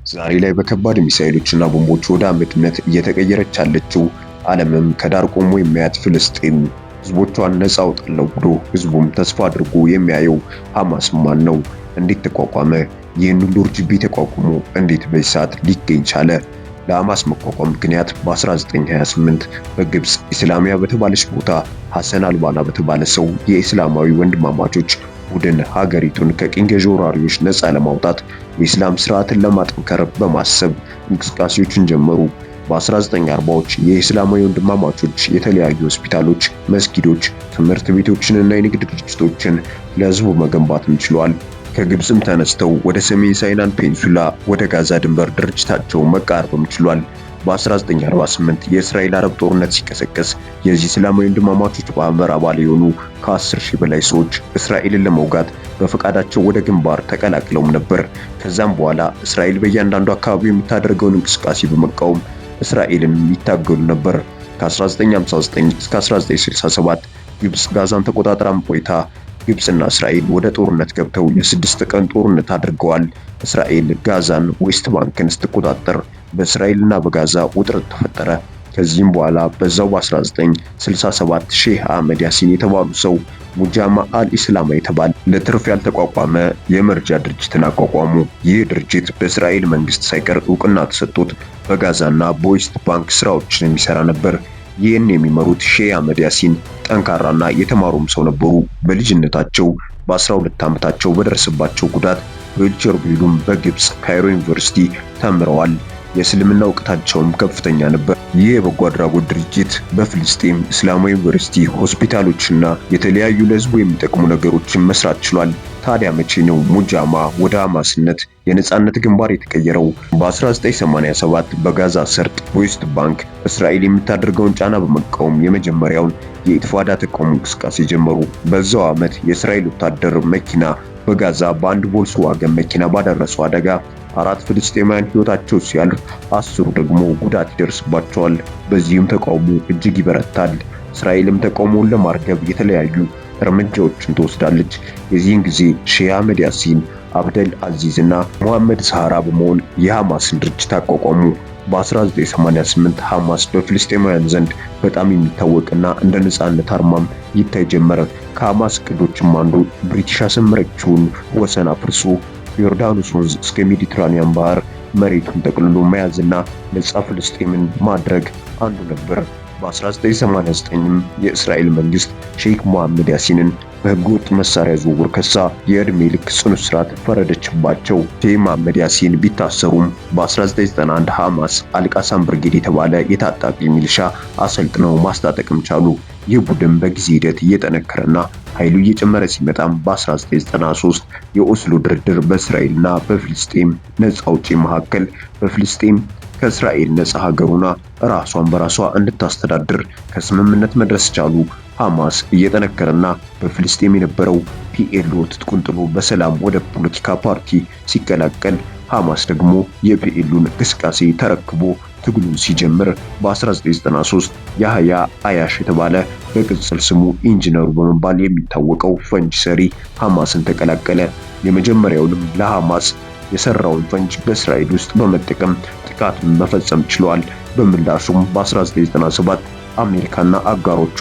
ዛሬ ላይ በከባድ ሚሳኤሎችና ቦምቦች ወደ አመድነት እየተቀየረች ያለችው ዓለምም ከዳር ቆሞ የሚያያት ፍልስጤም ህዝቦቿን ነፃ አውጣለሁ ብሎ ህዝቡም ተስፋ አድርጎ የሚያየው ሐማስ ማን ነው? እንዴት ተቋቋመ? ይህን ሁሉ ውርጅብኝ ተቋቁሞ እንዴት በዚህ ሰዓት ሊገኝ ቻለ? ለሐማስ መቋቋም ምክንያት በ1928 በግብፅ ኢስላሚያ በተባለች ቦታ ሐሰን አልባና በተባለ ሰው የኢስላማዊ ወንድማማቾች ቡድን ሀገሪቱን ከቅኝ ገዢ ወራሪዎች ነፃ ለማውጣት የኢስላም ስርዓትን ለማጠንከር በማሰብ እንቅስቃሴዎችን ጀመሩ። በ1940ዎች የኢስላማዊ ወንድማማቾች የተለያዩ ሆስፒታሎች፣ መስጊዶች፣ ትምህርት ቤቶችንና የንግድ ድርጅቶችን ለህዝቡ መገንባትም ችሏል። ከግብፅም ተነስተው ወደ ሰሜን ሳይናን ፔኒንሱላ ወደ ጋዛ ድንበር ድርጅታቸው መቃረብም ችሏል። በ1948 የእስራኤል አረብ ጦርነት ሲቀሰቀስ የዚህ እስላማዊ ወንድማማቾች ማህበር አባል የሆኑ ከ10 ሺህ በላይ ሰዎች እስራኤልን ለመውጋት በፈቃዳቸው ወደ ግንባር ተቀላቅለውም ነበር። ከዛም በኋላ እስራኤል በእያንዳንዱ አካባቢ የምታደርገውን እንቅስቃሴ በመቃወም እስራኤልን ይታገሉ ነበር። ከ1959 እስከ 1967 ግብፅ ጋዛን ተቆጣጥራም ቆይታ ግብፅና እስራኤል ወደ ጦርነት ገብተው የ6 ቀን ጦርነት አድርገዋል። እስራኤል ጋዛን፣ ዌስት ባንክን ስትቆጣጠር በእስራኤልና በጋዛ ውጥረት ተፈጠረ። ከዚህም በኋላ በዛው በ1967 ሼህ አህመድ ያሲን የተባሉ ሰው ሙጃማ አልኢስላማ የተባለ ለትርፍ ያልተቋቋመ የመርጃ ድርጅትን አቋቋሙ። ይህ ድርጅት በእስራኤል መንግስት ሳይቀር እውቅና ተሰጥቶት በጋዛና በዌስት ባንክ ስራዎችን የሚሰራ ነበር። ይህን የሚመሩት ሼህ አህመድ ያሲን ጠንካራና የተማሩም ሰው ነበሩ። በልጅነታቸው በ12 ዓመታቸው በደረሰባቸው ጉዳት በዊልቸር ቢሄዱም በግብፅ ካይሮ ዩኒቨርሲቲ ተምረዋል። የእስልምና እውቀታቸውም ከፍተኛ ነበር። ይህ የበጎ አድራጎት ድርጅት በፍልስጤም እስላማዊ ዩኒቨርሲቲ፣ ሆስፒታሎችና የተለያዩ ለህዝቡ የሚጠቅሙ ነገሮችን መስራት ችሏል። ታዲያ መቼ ነው ሙጃማ ወደ ሐማስነት የነጻነት ግንባር የተቀየረው? በ1987 በጋዛ ሰርጥ በዌስት ባንክ እስራኤል የምታደርገውን ጫና በመቃወም የመጀመሪያውን የኢትፋዳ ተቃውሞ እንቅስቃሴ ጀመሩ። በዛው ዓመት የእስራኤል ወታደር መኪና በጋዛ በአንድ ቮልስዋገን መኪና ባደረሰው አደጋ 4 ፍልስጤማውያን ሕይወታቸው ሲያልፍ 10ሩ ደግሞ ጉዳት ይደርስባቸዋል። በዚህም ተቃውሞ እጅግ ይበረታል። እስራኤልም ተቃውሞውን ለማርገብ የተለያዩ እርምጃዎችን ትወስዳለች። የዚህን ጊዜ ሼህ አህመድ ያሲን፣ አብደል አዚዝ እና ሙሐመድ ሰሃራ በመሆን የሐማስን ድርጅት አቋቋሙ። በ1988 ሐማስ በፍልስጤማውያን ዘንድ በጣም የሚታወቅና እንደ ነጻነት አርማም ይታይ ጀመረ። ከሐማስ እቅዶችም አንዱ ብሪቲሽ ያሰመረችውን ወሰን አፍርሶ ዮርዳኖስ ወንዝ እስከ ሜዲትራኒያን ባህር መሬቱን ጠቅልሎ መያዝና ነጻ ፍልስጤምን ማድረግ አንዱ ነበር። በ1989ም የእስራኤል መንግስት ሼክ መሐመድ ያሲንን በህገወጥ መሳሪያ ዝውውር ከሳ የዕድሜ ልክ ጽኑ እስራት ፈረደችባቸው። ሼህ መሐመድ ያሲን ቢታሰሩም በ1991 ሐማስ አልቃሳም ብርጌድ የተባለ የታጣቂ ሚሊሻ አሰልጥነው ማስታጠቅም ቻሉ። ይህ ቡድን በጊዜ ሂደት እየጠነከረና ኃይሉ እየጨመረ ሲመጣም በ1993 የኦስሎ ድርድር በእስራኤልና በፍልስጤም ነፃ አውጪ መካከል በፍልስጤም ከእስራኤል ነፃ ሀገር ሆና ራሷን በራሷ እንድታስተዳድር ከስምምነት መድረስ ቻሉ። ሐማስ እየጠነከረና በፍልስጤም የነበረው ፒኤልኦ ትጥቁን ጥሎ በሰላም ወደ ፖለቲካ ፓርቲ ሲቀላቀል ሐማስ ደግሞ የፒኤልኦን እንቅስቃሴ ተረክቦ ትግሉን ሲጀምር በ1993 ያህያ አያሽ የተባለ በቅጽል ስሙ ኢንጂነሩ በመባል የሚታወቀው ፈንጅ ሰሪ ሐማስን ተቀላቀለ። የመጀመሪያውንም ለሐማስ የሰራውን ፈንጅ በእስራኤል ውስጥ በመጠቀም ጥቃት መፈጸም ችሏል። በምላሹም በ1997 አሜሪካና አጋሮቿ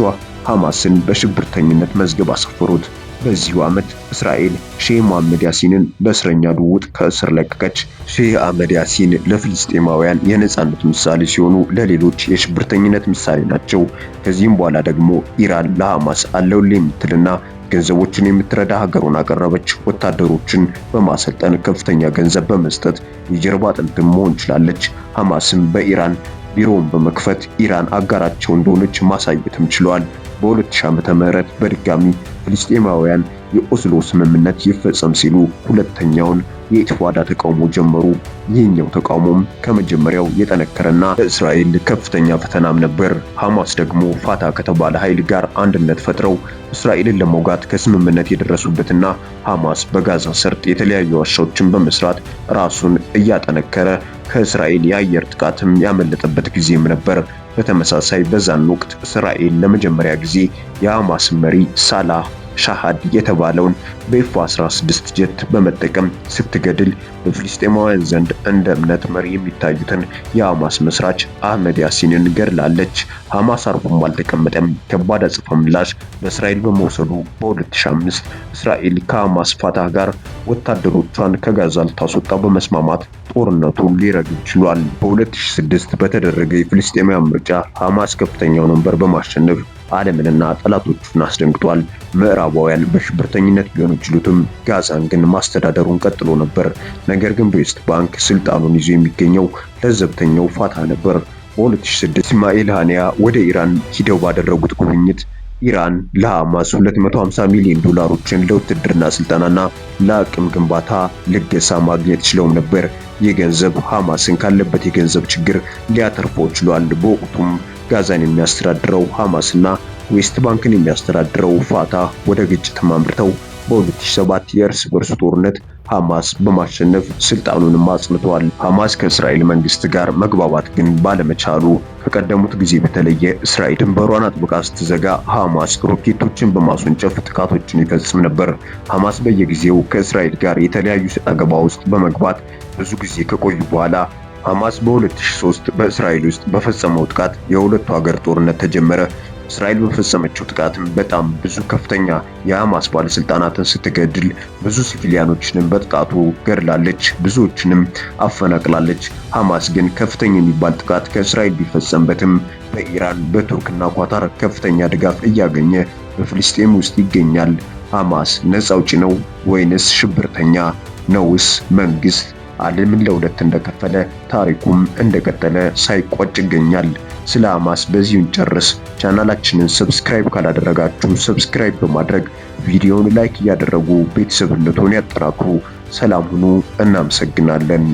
ሐማስን በሽብርተኝነት መዝገብ አሰፈሩት። በዚሁ ዓመት እስራኤል ሼህ መሐመድ ያሲንን በእስረኛ ልውውጥ ከእስር ለቀቀች። ሼህ አህመድ ያሲን ለፍልስጤማውያን የነጻነት ምሳሌ ሲሆኑ ለሌሎች የሽብርተኝነት ምሳሌ ናቸው። ከዚህም በኋላ ደግሞ ኢራን ለሐማስ አለሁልህ የምትልና ገንዘቦችን የምትረዳ ሀገሩን አቀረበች። ወታደሮችን በማሰልጠን ከፍተኛ ገንዘብ በመስጠት የጀርባ አጥንትም መሆን ችላለች። ሐማስም በኢራን ቢሮውን በመክፈት ኢራን አጋራቸው እንደሆነች ማሳየትም ችሏል። በ2000 ዓመተ ምህረት በድጋሚ ፍልስጤማውያን የኦስሎ ስምምነት ይፈጸም ሲሉ ሁለተኛውን የኢትፋዳ ተቃውሞ ጀመሩ። ይህኛው ተቃውሞም ከመጀመሪያው የጠነከረና ለእስራኤል ከፍተኛ ፈተናም ነበር። ሐማስ ደግሞ ፋታ ከተባለ ኃይል ጋር አንድነት ፈጥረው እስራኤልን ለመውጋት ከስምምነት የደረሱበትና ሐማስ በጋዛ ሰርጥ የተለያዩ ዋሻዎችን በመስራት ራሱን እያጠነከረ ከእስራኤል የአየር ጥቃትም ያመለጠበት ጊዜም ነበር። በተመሳሳይ በዛን ወቅት እስራኤል ለመጀመሪያ ጊዜ የሐማስ መሪ ሳላህ ሻሃድ የተባለውን በኤፍ 16 ጀት በመጠቀም ስትገድል በፍልስጤማውያን ዘንድ እንደ እምነት መሪ የሚታዩትን የሐማስ መስራች አህመድ ያሲንን ገድላለች። ሐማስ አርፎም አልተቀመጠም። ከባድ አጸፋ ምላሽ በእስራኤል በመውሰዱ በ2005 እስራኤል ከሐማስ ፋታህ ጋር ወታደሮቿን ከጋዛ ልታስወጣ በመስማማት ጦርነቱን ሊረግብ ችሏል። በ2006 በተደረገ የፍልስጤማውያን ምርጫ ሐማስ ከፍተኛውን ወንበር በማሸነፍ ዓለምንና ጠላቶቹን አስደንግጧል። ምዕራባውያን በሽብርተኝነት ቢወነጅሉትም ጋዛን ግን ማስተዳደሩን ቀጥሎ ነበር። ነገር ግን በዌስት ባንክ ስልጣኑን ይዞ የሚገኘው ለዘብተኛው ፋታህ ነበር። በ2006 እስማኤል ሃኒያ ወደ ኢራን ሂደው ባደረጉት ጉብኝት ኢራን ለሐማስ 250 ሚሊዮን ዶላሮችን ለውትድርና ስልጠናና ለአቅም ግንባታ ልገሳ ማግኘት ችለውም ነበር። ይህ ገንዘብ ሐማስን ካለበት የገንዘብ ችግር ሊያተርፈው ችሏል። በወቅቱም ጋዛን የሚያስተዳድረው ሐማስና ዌስት ባንክን የሚያስተዳድረው ፋታህ ወደ ግጭት አምርተው በ2007 የእርስ በርስ ጦርነት ሐማስ በማሸነፍ ስልጣኑንም አጽንቷል። ሐማስ ከእስራኤል መንግስት ጋር መግባባት ግን ባለመቻሉ ከቀደሙት ጊዜ በተለየ እስራኤል ድንበሯን አጥብቃ ስትዘጋ ሐማስ ሮኬቶችን በማስወንጨፍ ጥቃቶችን ይፈጽም ነበር። ሐማስ በየጊዜው ከእስራኤል ጋር የተለያዩ ሰጣ ገባ ውስጥ በመግባት ብዙ ጊዜ ከቆዩ በኋላ ሐማስ በ2003 በእስራኤል ውስጥ በፈጸመው ጥቃት የሁለቱ ሀገር ጦርነት ተጀመረ። እስራኤል በፈጸመችው ጥቃትም በጣም ብዙ ከፍተኛ የሐማስ ባለስልጣናትን ስትገድል ብዙ ሲቪሊያኖችንም በጥቃቱ ገድላለች፣ ብዙዎችንም አፈናቅላለች። ሐማስ ግን ከፍተኛ የሚባል ጥቃት ከእስራኤል ቢፈጸምበትም በኢራን፣ በቱርክና ኳታር ከፍተኛ ድጋፍ እያገኘ በፍልስጤም ውስጥ ይገኛል። ሐማስ ነፃ አውጪ ነው ወይንስ ሽብርተኛ ነውስ? መንግስት ዓለምን ለሁለት እንደከፈለ ታሪኩም እንደቀጠለ ሳይቋጭ ይገኛል። ስለ ሐማስ በዚሁ እንጨርስ። ቻናላችንን subscribe ካላደረጋችሁ subscribe በማድረግ ቪዲዮውን like እያደረጉ ቤተሰብነቱን ያጠናክሩ። ሰላም ሁኑ። እናመሰግናለን።